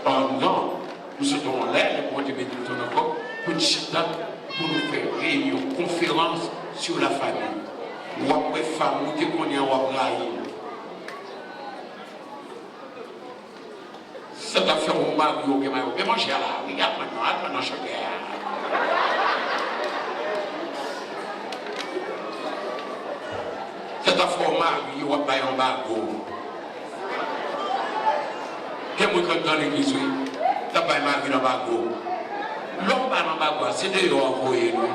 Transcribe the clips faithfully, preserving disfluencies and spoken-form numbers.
Pandan nou sot anlè, Bondye beni nou tou ankò, pou n chita, pou nou fè reyinyon, konferans sou lafami. W ap wè fanm ou te konnen an w ap rayi l. Sa t ap fè w mari w gen mayo. Men manje a la, wi, al pran nan, al pran nan chantè a. Sa t ap fè w mari w ap bay anbago. Gen moun k anndan legliz, wi, k ap bay mari l anbago. Lè w ba l anbago a, se deyò a voye nou.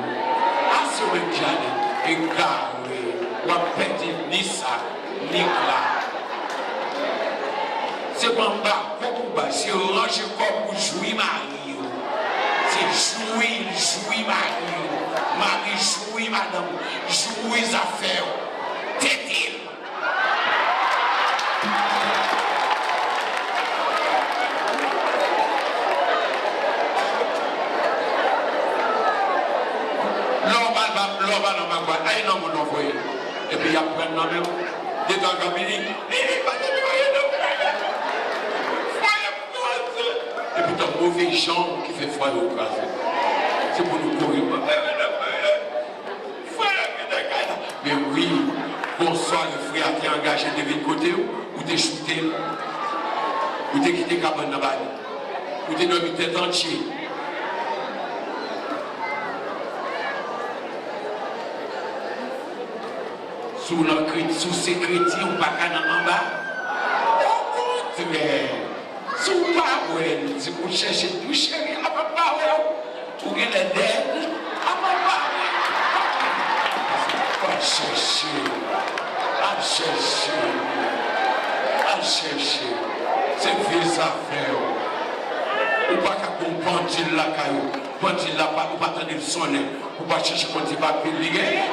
Ase w menm jaden egare, w ap pèdi ni sa, ni la. Se pa anbago pou bay, se ranje kò pou jwi mari w. Se jwi l, jwi mari w. Mari jwi madanm, jwi zafè w. Tete l. Lè w ba l, lè w ba l anbago a, ay nan moun nan voye. Epi y ap pran nan men w. Detan k ap vini, vini, pa te vini, pa te vini. Fwaye m kraze. Epi tan move jan ki fè fwaye w kraze. Se pou nou kouri. Frè a kite kay la. Men wi, bonswa, frè a te angaje, te vin kote w, ou te choute l. Ou te kite kabann nan ba li. Ou te dòmi tèt antye. Si w nan kre-, si w se kretyen, ou pa ka nan anba. Okontrè, si w pa wè l, di pou chèche l, di, cheri, apa m pa wè w? Ou genlè dèd, apa m pa wè w? Al chèche, al chèche, al chèche. Se vye zafè w. Ou pa ka gon pandil lakay ou. Pandil la, pa, ou pa tande l sonnen. Ou pa chèche konn se pa pil li genyen.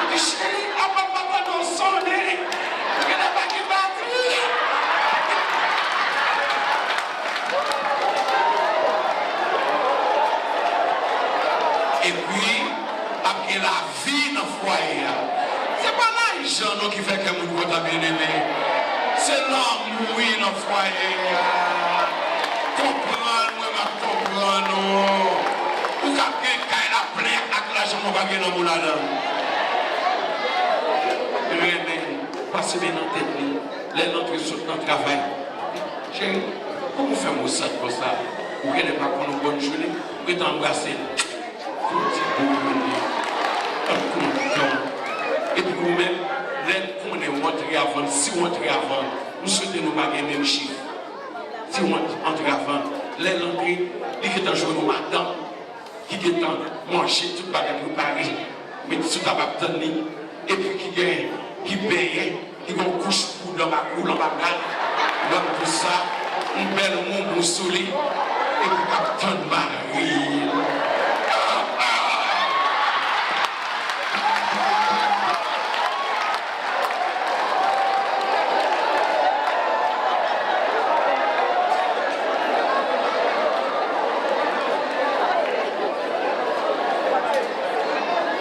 Ou di, cheri, apa m pa tande w sonnen? Genlè pa gen batri. Epi, ap gen lavi nan fwaye a. Se pa lajan non ki fè kè moun kontan, byeneme. Se lanmou wi nan fwaye a. Konprann mwen, m ap konprann ou. Ou k ap gen kay la plen ak lajan, men w pa gen lanmou ladan l. Renmen, pase men nan tèt li. Lè l antre sot nan travay. Cheri, kòman w fè mosad konsa? Ou genlè pa konn yon bòn jounen, ou gentan anbrase l. Fè yon ti bo pou li. L ap kontan. Epi ou menm, lè l konnen w antre avan l, si w antre avan l, m swete nou pa gen menm chif. Si w ant-, antre avan l, lè l antre, li gentan jwenn yon madanm ki gentan manje tout bagay prepare, mete sou tab ap tann li, epi ki gen, ki benyen, ki gon kouch poud anba kou l, anba bra l, lòt bous sa, yon bèl wonbon sou li, epi k ap tann mari l.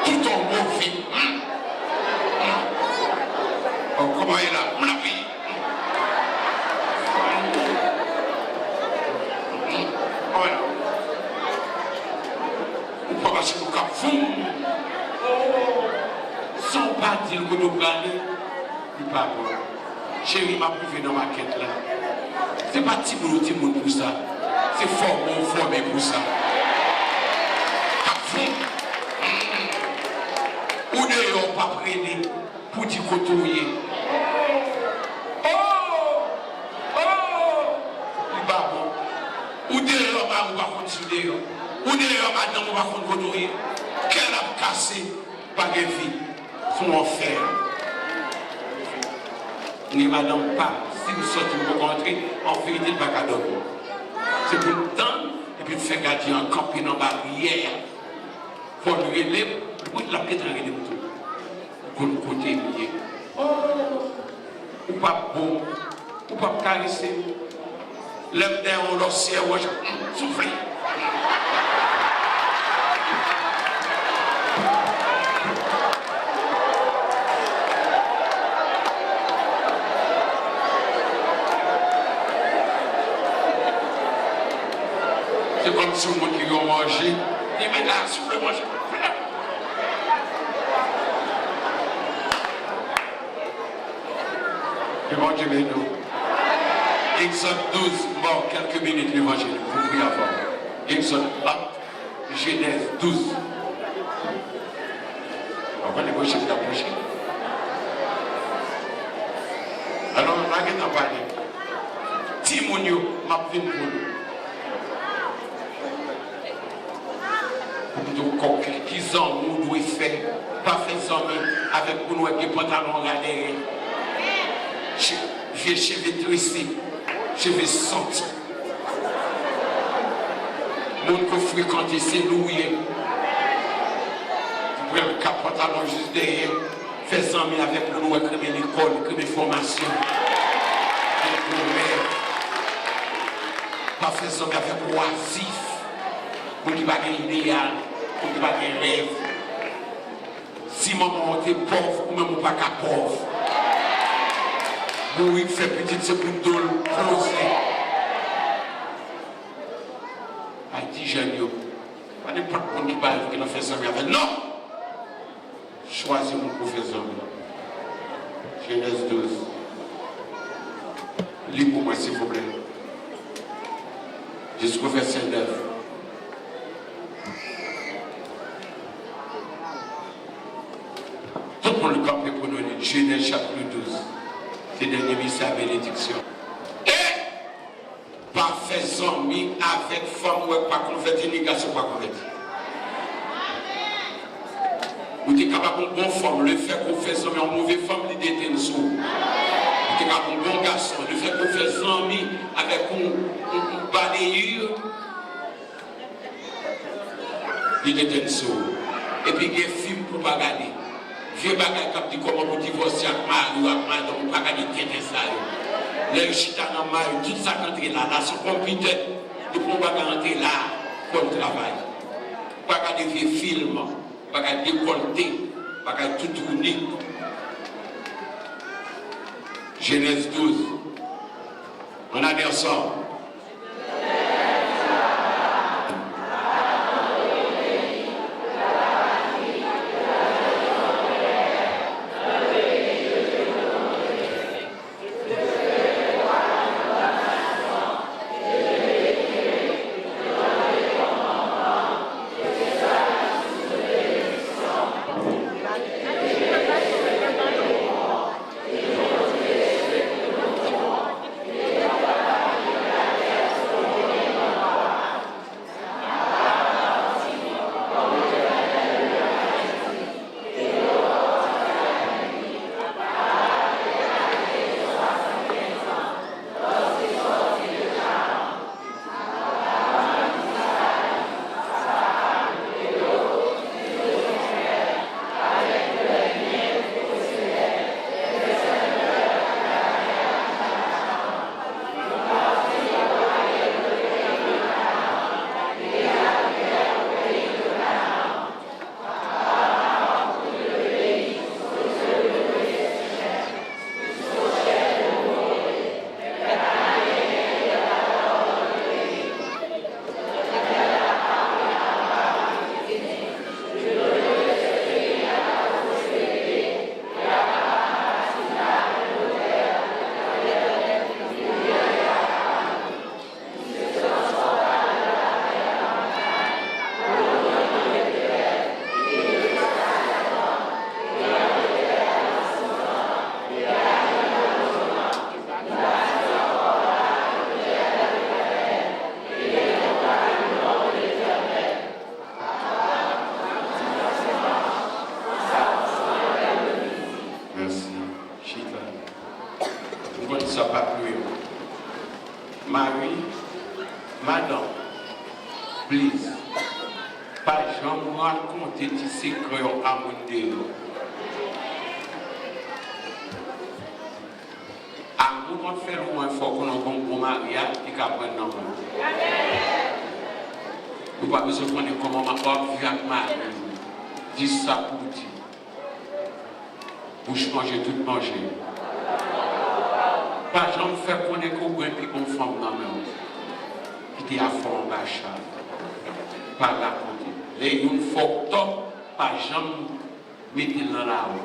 Kite w move. Oh, kòman ye la? M nan pi. Kòman ye la? Ou pa mache pou kap voum. Oh, san w pa di l kote w prale, li pa bon. Cheri, m ap rive nan makèt la. Se pa timoun ou timoun pou sa. Se fòme w fòme pou sa. Kap voum. Ou deyò, w p ap rele pou di kote w ye. Oh! Oh! Li pa bon. Ou deyò, mari w pa konn si w deyò. Ou deyò, madanm ou pa konn kote w ye. Kè l ap kase, pa gen vi. Se yon anfè. Ni madanm pa, si m sòti m poko antre, an verite l pa ka dòmi. Se pou l tann, epi l fè gadyen an kanpe nan baryè a. Fò l rele m, wi, l ap gentan rele m tou. Konn kote m ye. Oh, ou p ap bon, ou p ap karese m. Lè m dèyè w, lòsyè wòch ap soufle. Se kòmsi yon moun ki gen yon manje, li mete a soufle manje. Ke Bondye beni w. Egzòd douz, m ba w kèlke minit levanjil pou m priye avè w. Egzòd, ah, Jenèz douz. Ou konnen mwen chèf la pwoche. Alò, pa gen tan pale. Timoun yo, m ap vin pou nou. Pou m di w kòk ki zanmi w dwe fè. Pa fè zanmi avèk moun w wè gen pantalon ra dèyè. Che-, vye cheve trese, cheve santi. Moun ke w frekante, se nou w ye. Ou pran kap pantalon jis dèyè. Fè zanmi avèk moun ou wè k renmen lekòl, k renmen fòmasyon. Gen gwo rèv. Pa fè zanmi avèk wazif. Moun ki pa gen ideyal, moun ki pa gen rèv. Si manman w te pòv, ou menm ou pa ka pòv. Bourik fè pitit se pou do l poze. Ay, ti jèn yo, pa nenpòt moun ki parèt ou gen nan fè zanmi avè l, non! Chwazi moun pou fè zanmi. Jenèz douz. Li pou mwen, silvouplè. Jiskou vèsè nèf. Tout moun kanpe pou nou li Jenèz chapit douz. Se dènye mesaj benediksyon. E pa fè zanmi avèk fanm ou wè k pa konvèti, ni gason pa konvèti. Ou te kapab yon bon fanm, lefètke w fè zanmi yon move fanm, li detenn sou ou. Ou te kapab yon bon gason, lefètke w fè zanmi avèk yon, yon, yon baleyè, li detenn sou ou. Epi gen fim pou w pa gade. Vye bagay k ap di kòman pou divòse ak mari w, ak madanm ou, pa gade tenten sa yo. Lè yo chita nan may, tout sa k antre la, la se yon konpitè, depi yon bagay antre la, fò l travay. Pa gade vye fim, bagay dekòlte, bagay toutouni. Jenèz douz. Ann ale ansanm. Mèsi. Chita. M konn sa pa pou yo. Mari, madanm, please, pa janm rakonte ti sekrè yo a moun deyò. Amoun w ap fè lwen fò w konnen w gon bon maryaj ki ka pran nan men w. Ou pa bezwen konnen kòman w ap viv ak mari w. Di sa pou w di. Bouch manje tout manje. Pa janm fè konnen ke w gen pi bon fanm nan men w. Te a fò anba chal. Pa rakonte. Lè youn fè w tò, pa janm mete l nan lari.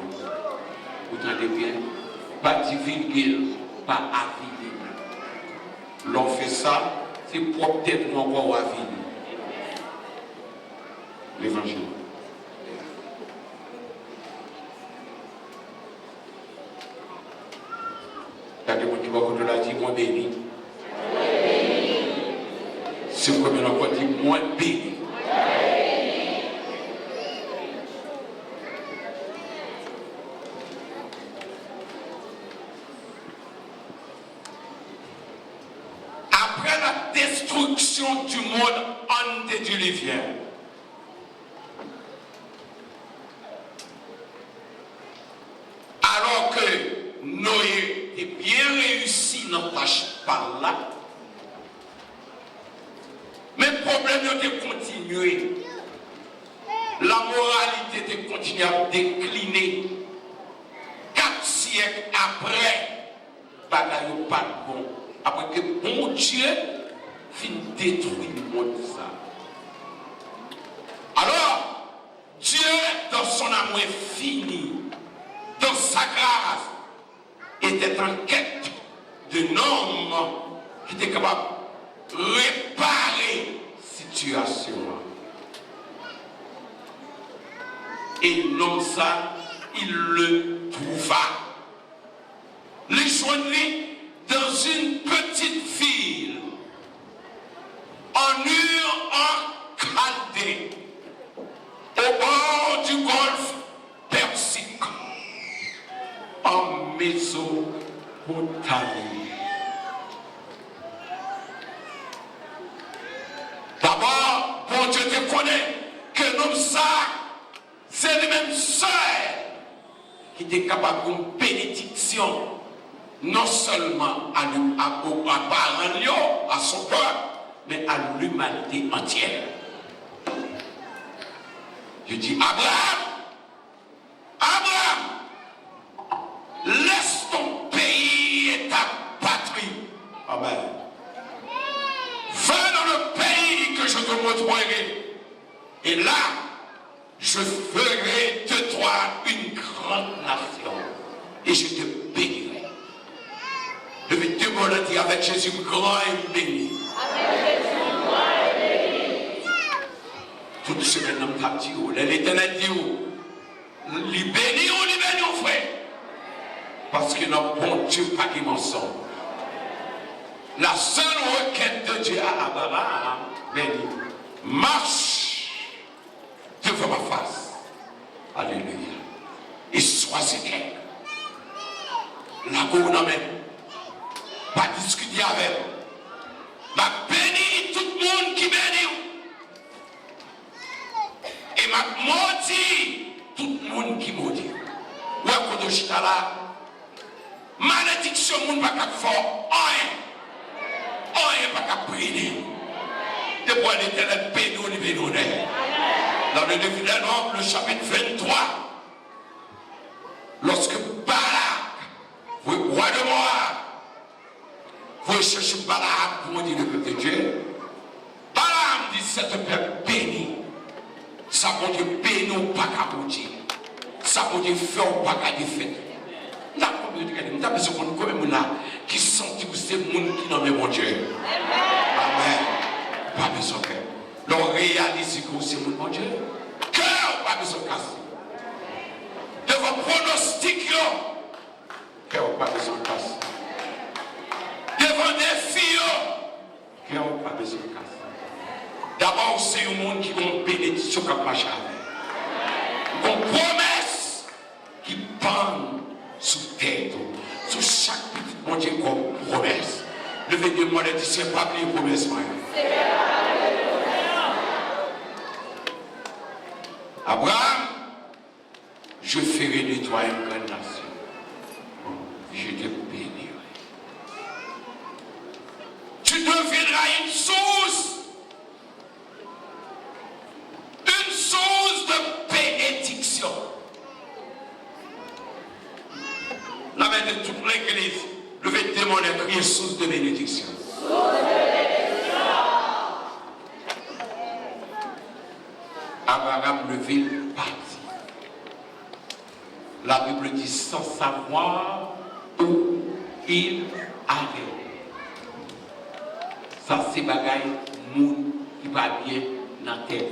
Ou tande byen? Pa divilge l, pa avili l. Lè w fè sa, se pwòp tèt ou ankò w avili. Levanjil. Gade moun ki bò kote w la, di, "Mwen beni." Si w konn ankò, di, "Mwen beni." Après la destruction du monde antédiluvien, alò ke Noye te byen reyisi nan tach pa l la, men pwoblèm yo te kontinye. Lamoralite te kontinye ap dekline. Kat syèk apre, bagay yo pa t bon. Apre ke Bondye fin detwi mond sa. Alors, Dieu, dans son amour infini, dans sa grâce, était en quête d'un homme ki te kapab repare sitiyasyon an. E nonm sa, il le trouva. Li jwenn li dans une petite ville, en Ur en Chaldée, au bord du golfe Persique, en Mésopotamie. Dabò, Bondye te konnen ke nonm sa, se li menm sèl ki te kapab yon benediksyon non sèlman a li, a, o, a paran l yo, à son peuple, mais à l'humanité entière. Li di, Abraham, Abraham, laisse ton pays et ta patrie. Amen. Va dans le pays que je te montrerai. Et là, je ferai de toi une grande nation. Et je te bénirai. Leve de men w, di, avec Jésus, m gran e m beni. Tout semèn nan, m t ap di w, lè Letènèl di w, li beni w, li beni w, frè. Paske nan Bondye pa gen mansonj. La seule requête de Dieu à Abraham, beni. Marche devant ma face. Alelouya. E swa se kèk. Lage w nan men m. Pa diskite avè m. M ap beni tout moun ki beni w. E m ap modi tout moun ki modi w. Ou wè kote w chita la? Malediksyon moun pa ka fè w anyen. Anyen pa ka prene w. Depi w wè Letènèl beni w, li beni w nèt. Dans le Léviticus, le chapitre vingt-trois, lorsque Balak, roi de Moab, voye chèche Balaam pou modi le peuple de Dieu, Balaam di, c'est un peuple béni. Sa Bondye beni w pa ka modi. Sa Bondye fè w pa ka defèt. M ta konn, m ta bezwen konn konbyen moun la ki santi w se moun ki nan men Bondye. Amèn. Ou pa bezwen pè. Lè w reyalize ke w se moun Bondye, kè w pa bezwen kase. Devan pwonostik yo, kè w pa bezwen kase. Devan defi yo, kè w pa bezwen kase. Dabò, ou se yon moun ki gen yon benediksyon k ap mache avè w. Ou gen yon pwomès ki pann sou tèt ou. Sou chak pitit Bondye, gen yon pwomès. Leve de men w, di, Senyè, pa bliye pwomès mwen yo. Abraham, je ferai de toi une grande nation. Je te bénirai. Tu deviendras une source, une source de bénédiction. Nan men de tout legliz, leve de men w, kriye, source de bénédiction. Abraham leve l pati. La Bible di, sans savoir où il allait. Sa se bagay moun ki pa byen nan tèt.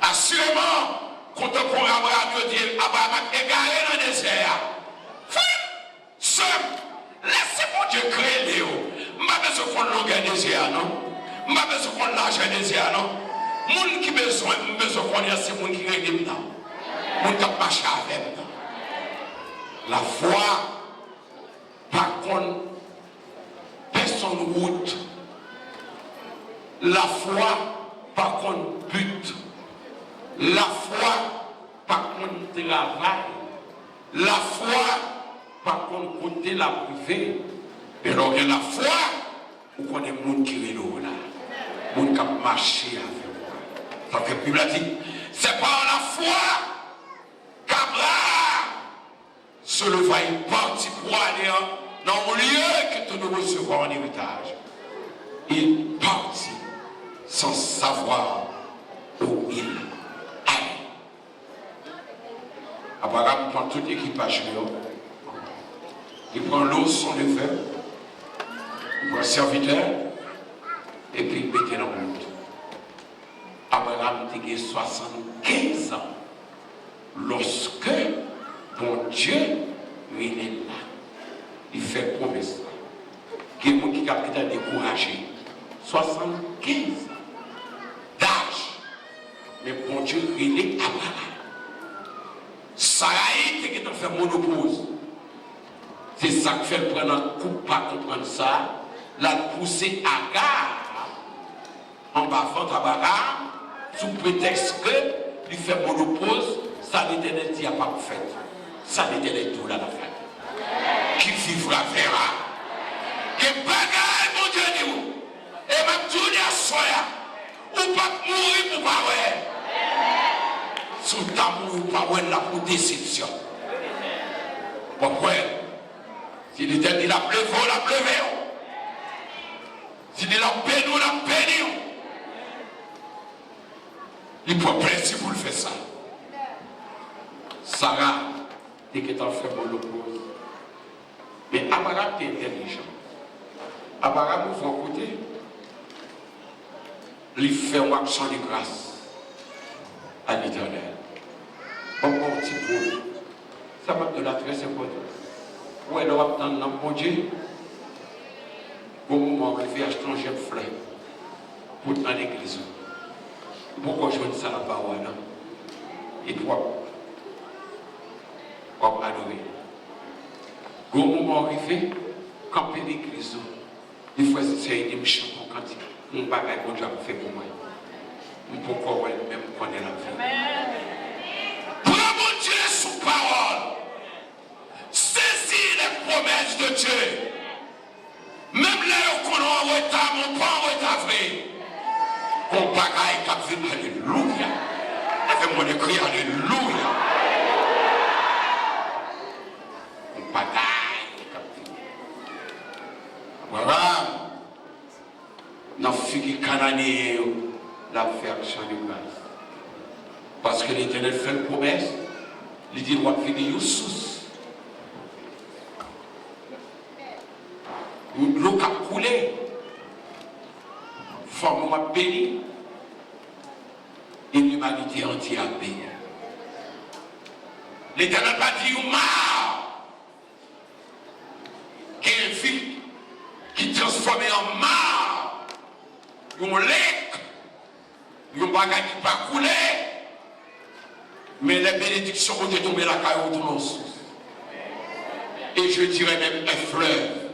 Asireman, kontanporen Abraham yo di, Abraham ap egare nan dezè a. Frè m, sè m, lèse Bondye kreye w. M pa bezwen konn longè dezè a non. M pa bezwen konn lajè dezè a non. Moun ki bezwen, m bezwen konnen an se moun ki rele m nan. Moun k ap mache avè m nan. Lafwa pa konn pèsonn wout. Lafwa pa konn but. Lafwa pa konn travay. Lafwa pa konn kote l ap rive. Men lè w gen lafwa, ou konnen moun ki rele w la. Moun k ap mache avè w la. Sa fè Bib la di, c'est par la foi qu'Abraham se leva, il partit pour aller en, dans un lieu que tu nous recevras en héritage. Il partit sans savoir où il allait. Abraham pran tout ekipaj li yo. Li pran Lot, son neveu, li pran sèvitè, epi li mete nan wout. Abraham te gen swasannkenz an lòske Bondye rele l la. Li fè pwomès la. Gen moun ki ka gentan dekouraje. Swasannkenz an daj. Men Bondye rele Abraham. Sarayi te gentan fè monopoz. Se sa k fè l pran nan kou pa konprann sa, l al pouse Aga anba vant Abraham sou pretèks ke li fè monopoz, sa Letènèl di a p ap fèt. Sa Letènèl di w la, l ap fèt. Qui vivra verra. Gen bagay Bondye di w, e m ap di w li aswè a, ou p ap mouri pou w pa wè. Si w ta mouri, ou pa wè l, l ap yon desepsyon. W ap wè. Si Letènèl di l ap leve w, l ap leve w. Si li di l ap beni w, l ap beni w. Li pran plezi pou l fè sa. Sara te gentan fè monopoz. Men Abraham te entèlijan. Abraham ouvri yon kote, li fè yon aksyon de gras a Letènèl. Ban m yon ti poul. Sa m ap di w la trè enpòtan. Ou wè, lè w ap tann nan Bondye, gon moman w rive achte yon jenn flè pou w t nan legliz ou. Ou poko jwenn sa nan pa w a non. Epi w ap, w ap adore. Gon moman w rive, kanpe legliz ou. Di, frè, sè, ede m chante yon kantik, yon bagay Bondye ap fè pou mwen. M poko wè l, men m konnen l ap fè l. Pran Bondye sou pawòl. Sezi les promesses de Dieu. Menm lè yo konnen w an reta, men w pa an reta vre. Gon bagay k ap vin, alelouya. Leve men w, kriye alelouya. Gon bagay k ap vin. Abraham, nan figi Kananeyen yo, l ap fè aksyon de gras. Paske Letènèl fè l pwomès, li di l w ap vin yon sous. Yon dlo k ap koule. Fanmi w ap beni. E limanite antye ap beni. Letènèl pa di yon ma. Gen vi ki transfòme an ma, yon lèk, yon bagay ki pa koule, men lè benediksyon Bondye tonbe lakay ou, ou tounen yon sous. Et je dirais même un fleuve.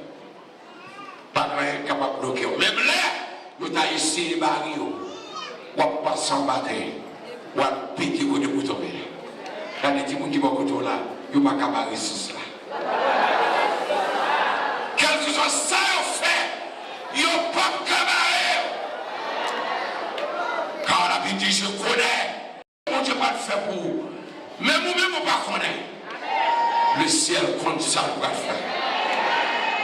Pa gen anyen k kapab bloke w. Menm lè yo ta eseye bare w, w ap pase anba tè, w ap pete kote pou w tonbe. Gade timoun ki bò kote w la, yo pa ka bare sous la. Kèlkeswa sa yo fè, yo p ap ka bare w. Car la Bible dit, je connais. Bondye pral fè pou ou. Menm ou menm ou pa konnen. Lesyèl konn sa l pral fè.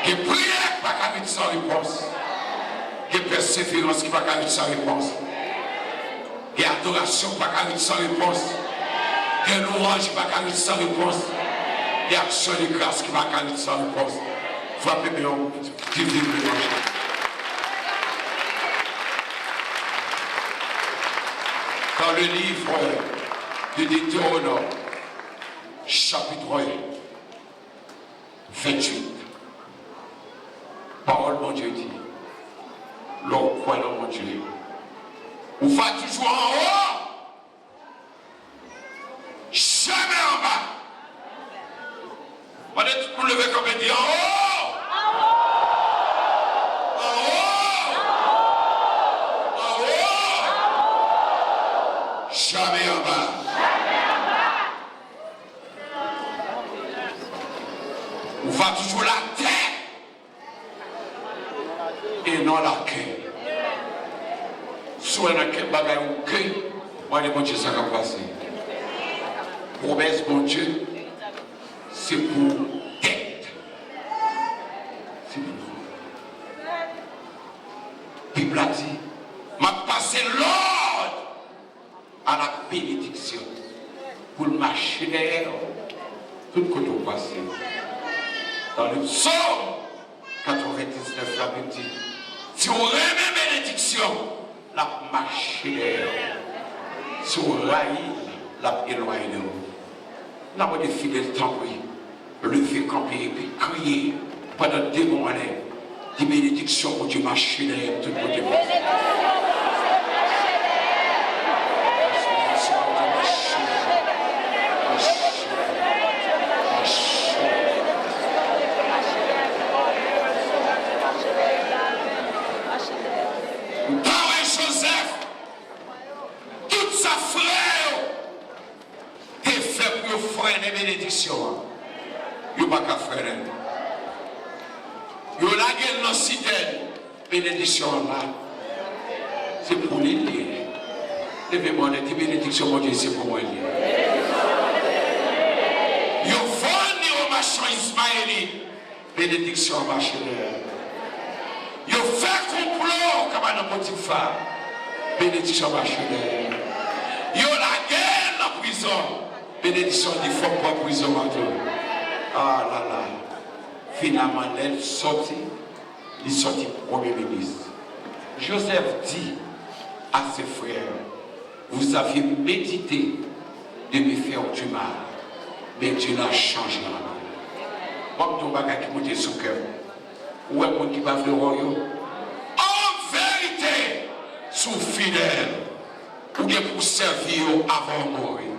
Gen priyè ki pa ka ret san repons. Gen pèseverans ki pa ka ret san repons. Gen adorasyon ki pa ka ret san repons. Gen louwanj ki pa ka ret san repons. Gen aksyon de gras ki pa ka ret san repons. Frape men w, di viv levanjil. Dans le livre de Deutéronome, chapitre venntuit, pawòl Bondye di, lè w kwè nan Bondye, ou va toujou anwo, jamè anba. Mande tout moun leve kanpe, di anwo! Anwo! Anwo! Jamè anba. Ou va toujou latè e non lakè. Si w wè nan kèk bagay ou ke, mande Bondye sa k ap pase. Pwomès Bondye, se pou tèt. Se pou Bib la di, m ap pase lòd à la bénédiction, pou l mache dèyè w tout kote w pase. Dans le psaume quatre-vingt-dix-neuf, Labib di, si w renmen benediksyon, l ap mache dèyè w. Si w rayi l, l ap elwanye w. N ap mande fidèl, tanpri, leve kanpe epi kriye pandan de bon anè. Di benediksyon Bondye mache dèyè m tout kote m pase. Benediksyon Bondye mache dèyè m. Mache dèyè m. Mache dèyè m. Mache dèyè m. Ou pa wè Jozèf, tout sa frè yo te fè pou yo frennen benediksyon an, yo pa ka frennen l. Yo lage l nan sitèn, benediksyon an la. Se pou li l ye. Leve men w, di benediksyon Bondye, se pou mwen l ye. Yo vann li o machan Izmayelit. Benediksyon an mache dèyè l. Yo fè konplo kaba nan Potifa. Benediksyon an mache dèyè l. Yo lage l nan prizon. Benediksyon an di, fò m pran prizon an tou. Ah la la. Finalman, lè l sòti, li sòti premye minis. Joseph dit à ses frères, vous aviez médité de me faire du mal, mais Dieu l'a changé en bien. Bon, m di yon bagay ki moute sou kè m. Ou wè moun ki pa vle wè w yo? An verite, si w fidèl, ou gen pou w sèvi yo avan w mouri.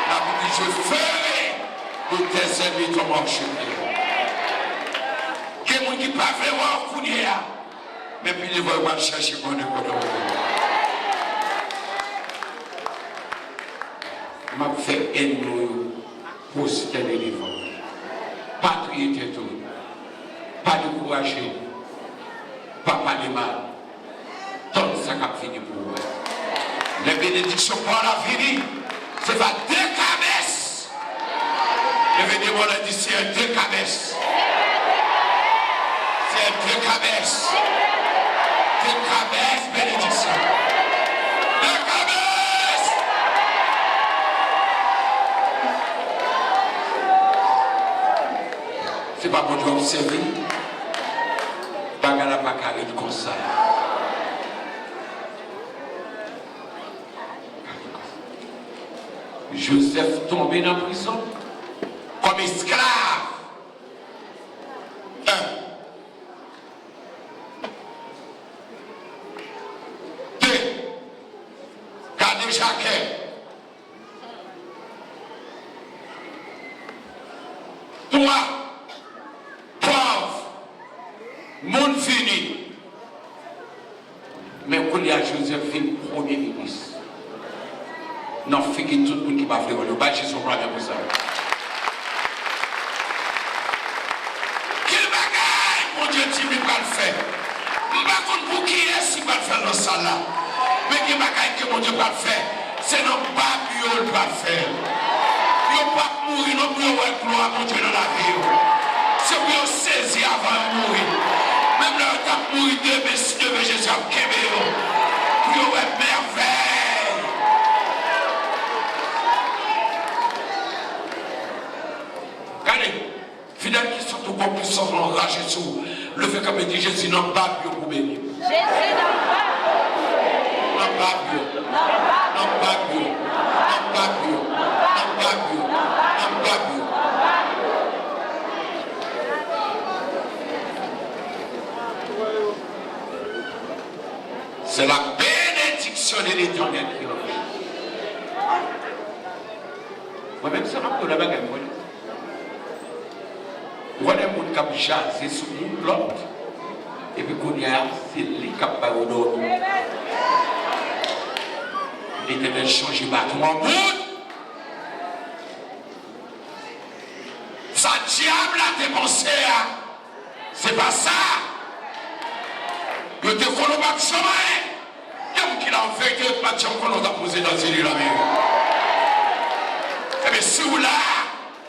Labib di, je ferai de tes ennemis ton marchepied. Gen moun ki pa vle wè w kounye a, men pi devan yo pral chèche konnen kote w ye. M ap fè ènmi w yo pwostène devan w. Pa touye tèt ou. Pa dekouraje. Pa pale mal. Tann sa k ap vini pou ou a. Lè benediksyon pa w la vini, se va dekabès. Leve de men w, di, Seyè, dekabès. Seyè, dekabès. Dekabès benediksyon. Dekabès. Se pa Bondye w ap sèvi? Bagay la pa ka ret konsa. Joseph tonbe nan prizon kòm esklav. En. De. Kadejakè. Twa, pòv, moun fini. Men kounye a, Joseph vin premye minis nan figi tout moun ki pa vle wè l yo. Bay Jezi yon plame pou sa. Ki bagay Bondye di li pral fè? M pa konn pou kiyès li pral fè l nan sal la. Men gen bagay ke Bondye pral fè. Se nan bab yo l pral fè l. Yo p ap mouri non pou yo wè glwa Bondye nan lavi yo. Se pou yo sezi avan yo mouri. Menm lè yo t ap mouri demen, si Dye vle, Jezi ap kenbe yo. Pou yo wè mèvèy Bab yo pou beni m. Jezi nan bab yo pou beni m. Nan bab yo. Nan bab yo. Nan bab yo. Nan bab yo. Nan bab yo. C'est la bénédiction de l'Éternel qui revient. Mwen menm, se m ap di w la bagay mwen. Ou wè de moun k ap jaze sou moun lòt, epi kounye a, se li k ap ba yo dòmi. Letènèl chanje baton an bout. Sa dyab la te panse a, se pa sa. Yo te konnen w p ap janm anyen. Gen moun ki la an verite, yo pa t janm konnen w t ap poze dan zye li la menm. Ebyen, si w la,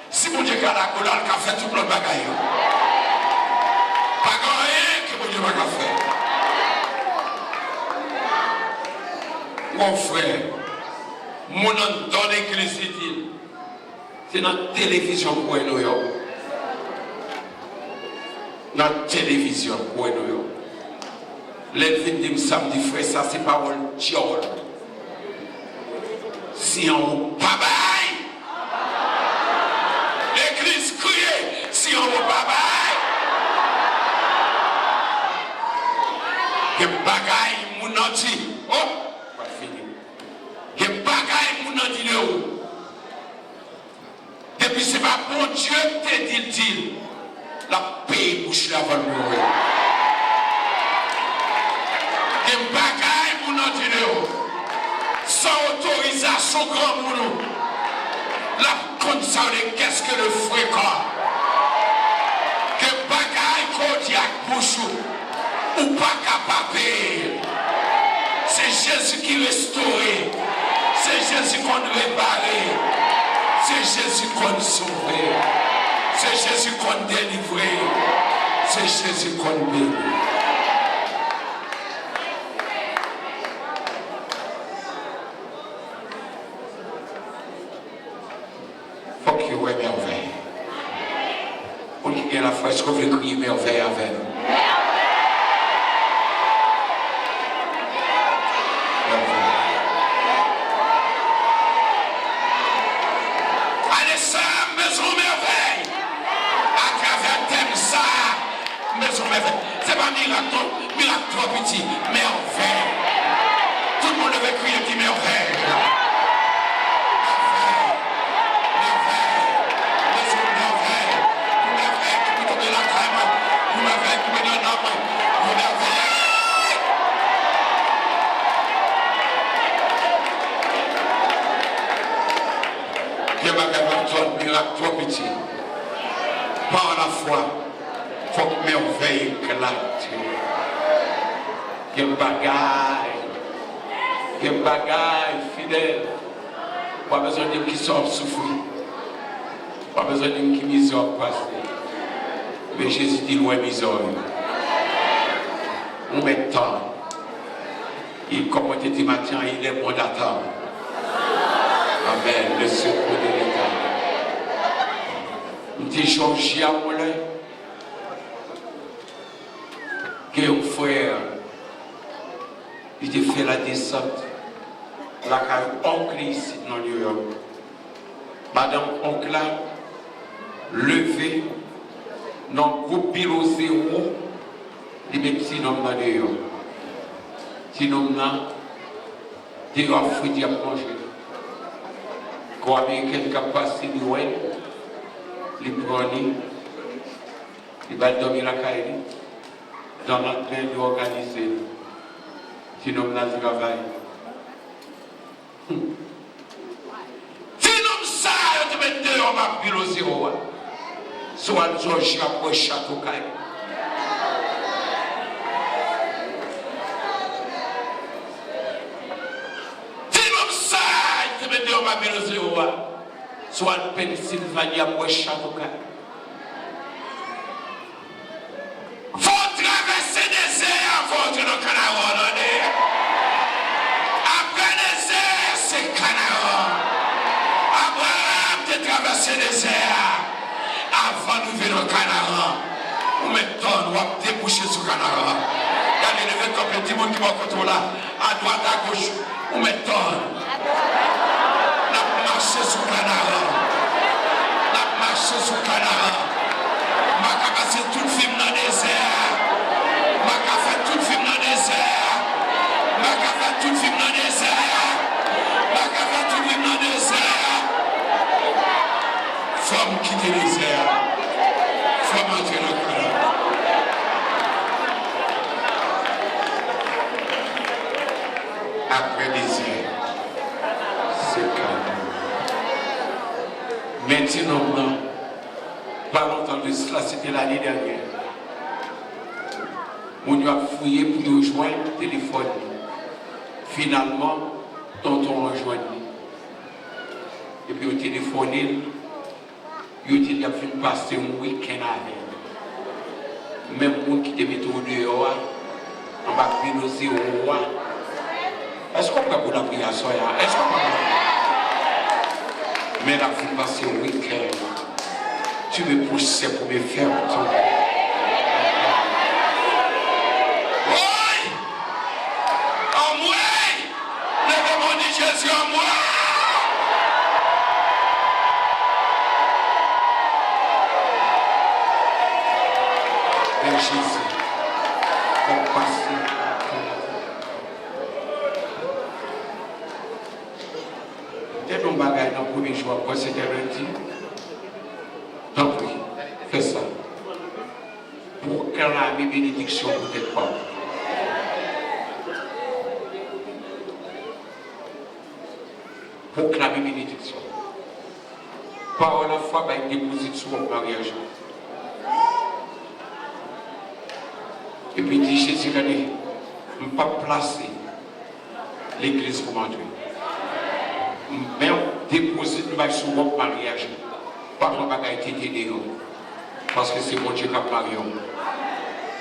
si Bondye ka la, ou la, l ka fè tout lòt bagay yo. Pa gen anyen ke Bondye pa ka fè. Mon frè, moun anndan legliz li di l, se nan televizyon pou wè nou yo. Nan televizyon pou wè nou yo. Lè l vin di m sa, m di, frè, sa se pawòl dyòl. Si anwo pa bay, legliz kriye, si anwo pa bay. Gen bagay moun nan di, oh, pa fini. Gen bagay moun nan di de ou. Depi se pa Bondye k te di l, di l, l ap peye bouch li avan l mouri. Gen bagay moun nan di de ou, san otorizasyon granmoun ou, l ap konn sa yo de qu'est-ce que le fréquent. Gen bagay ke w di ak bouch ou, ou pa ka pa peye l. Se Jezi ki restore. Se Jezi konn repare. Se Jezi konn sove. Se Jezi konn delivre. Se Jezi konn beni. Fòk yo wè mèvèy. Moun ki gen lafwa, èske w vle kriye mèvèy avè nou? Mèvèy. Ane sa a, m bezwen yon mèvèy. Atravè tèm sa a, m bezwen yon mèvèy. Se pa mirak non, mirak twò piti. Mèvèy. Tout moun leve kriye, di mèvèy. Mèvèy. Mèvèy. M bezwen mèvèy. Yon mèvèy ki pou tonbe lakay mwen. Yon mèvèy ki pou nan nanm mwen. Yon mèvèy. Gen bagay m ap tann, mirak twò piti. Pa lafwa. Fòk mèvèy eklate. Gen bagay, gen bagay, fidèl. W pa bezwen di m kisa w ap soufri. W pa bezwen di m ki mizè w ap pase. Men Jezi di l wè mizè w yo. Ou mèt tann. E kòm mwen te di maten an, il est bon d'attendre. Amen. Le secours de l'Éternel. M te Jòjya yon lè. Gen yon frè, li te fè ladesant lakay onk li isit nan New York. Madanm onk la leve nan gwoup bilo zewo, li met ti nonm nan deyò. Ti nonm nan deyò ap fredi, ap manje. Kò amerikèn k ap pase, li wè l, li pran li, li ba l dòmi lakay li. Nan lannmen, li òganize l. Ti nonm nan travay. Hmm. Ti nonm sa a yo te met deyò nan bilo zewo a. Si w al Jòjya, ap wè chato kay. Ti nonm sa a yo te met deyò nan bilo zewo a. Si w al Pennsilvani, ap wè chato kay. Fò w travèse dezè a, fò w antre nan Kanaran, tande. Apre dezè, se Kanaran. Abraram te travèse dezè a avan l rive nan Kanaran. Ou mèt tann, w ap debouye. Mache sou kanaran. Gade, leve kanpe, di moun ki bò kote w la, adwat, agoch, ou mèt tann. N ap mache sou kanaran. N ap mache sou kanaran. M pa ka pase tout vi m nan dezè a. M pa ka fè tout vi m nan dezè a. M pa ka fè tout vi m nan dezè a. M pa ka fè tout vi m nan dezè a. Fò m kite dezè a. Fò m antre nan kanaran. Apre dezè, se kanaran. Men ti nonm nan, pa lontan de sila, se te lane dènyè. Moun yo ap fouye pou yo jwenn telefòn li. Finalman, tonton an jwenn li. Epi yo telefone l, yo di l y ap vin pase yon wikenn avè l. Menm moun ki te mete w deyò a, anba kri nou zewo a. Èske w prè pou lapriyè aswè a? Èske w prè? Men l ap vin pase yon wikenn. Tu me pousses pour me faire entendre. Woy! Anmwey! Leve men w, di Jezi anmwey! Pè Jezi, fè m pase. Te gen yon bagay nan premye jou a, kwè se te lendi. Tanpri, fè sa. Pwoklame benediksyon pou tèt pa w. Pwoklame benediksyon. Pawòl la fwa bay depozit sou wòb maryaj ou. Epi di Jezi, gade, m p ap plase legliz pou m antre. Men depozit m bay sou wòb maryaj ou. Pa pran bagay tete deyò. Paske se Bondye k ap marye w.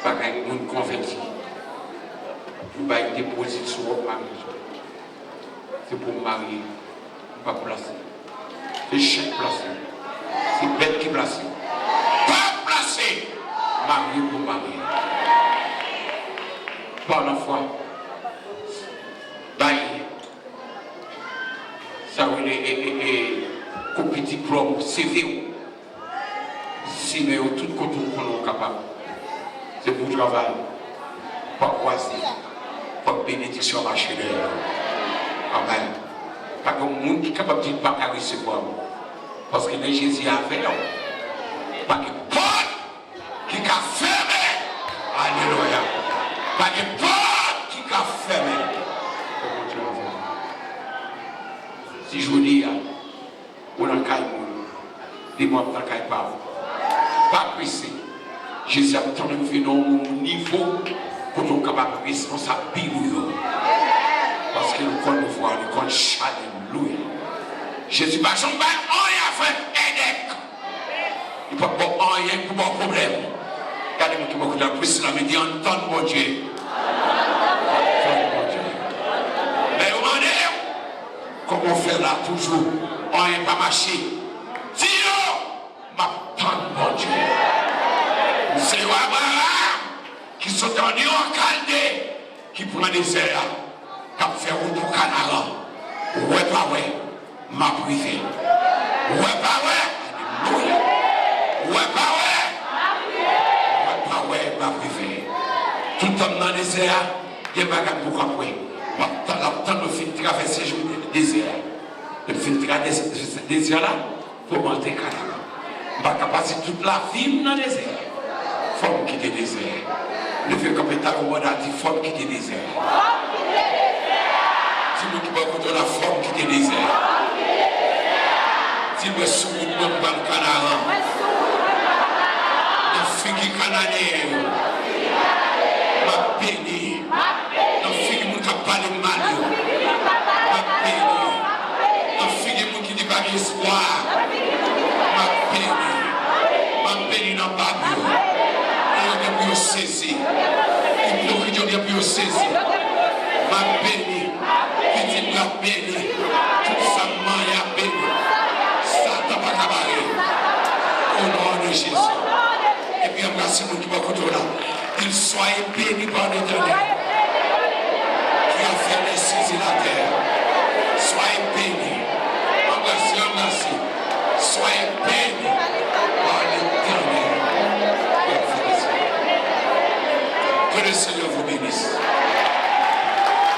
Bagay moun konvèti. Ou bay depozit sou wòb maryaj ou. Se pou m marye. M p ap plase. Se chen k plase. Se bèt ki plase. Pa plase! Marye pou marye. Pawòl la fwa. Bay sa yo rele, e, e, e, kopi diplòm ou, C V ou. Simen yo tout kote ou konnen ou kapab. Se pou w travay. Pa kwaze. Fòk benediksyon mache dèyè ou. Amèn. Pa gen moun ki kapab di l pa ka resevwa w. Paske lè Jezi avè w, pa gen pòt ki ka fèmen. Alelouya. Pa gen pòt ki ka fèmen. Fè Bondye avè w. Si jodi a, ou nan kay moun, demen w ap nan kay pa w. Pa prese. Jezi ap tann ou vin nan yon nivo kote w kapab responsabil ou yo. Paske l konn vwa, li konn chale. Alelouya. Jezi pa janm bay anyen avèk èdèk. Li p ap ba w anyen pou ba w pwoblèm. Gade moun ki bò kote w la, Priscilla, men di, ann tann Bondye. Ann tann Bondye. Lè yo mande w, kòman w fè la toujou, anyen pa mache? Di yo, m ap tann Bondye. M se yo Abraram ki sot ann Ur an Kalde, ki pran dezè a, k ap fè wout pou Kanaran. Wè pa wè, m ap rive. Wè pa wè, alelouya. Wè pa wè, wè pa wè, m ap rive. Toutan m nan dezè a, gen bagay m poko ap wè. M ap tann, ap tann nou fin travèse jou dezè a. Lè m fin travèse dezè a la, pou m antre Kanaran. M pa ka pase tout lavi m nan dezè. Fò m kite dezè. Leve kanpe, talon banda, di, fò m kite dezè. Di moun ki bò kote w la, fò m kite dezè. Di, mwen sou wout mwen, m pral Kanaran. Nan figi Kananeyen yo, m ap beni. Nan figi moun k ap pale m mal yo, m ap beni. Nan figi moun ki di pa gen espwa, m ap beni. M ap beni nan bab yo. Pou yo gen pou yo sezi. Ipokrit yo gen pou yo sezi. M ap beni. Pitit mwen ap beni. Tout sa m manyen ap beni. Satan pa ka bare. O non de Jezi. Epi anbrase moun ki bò kote w la. Soyez bénis par l'Éternel.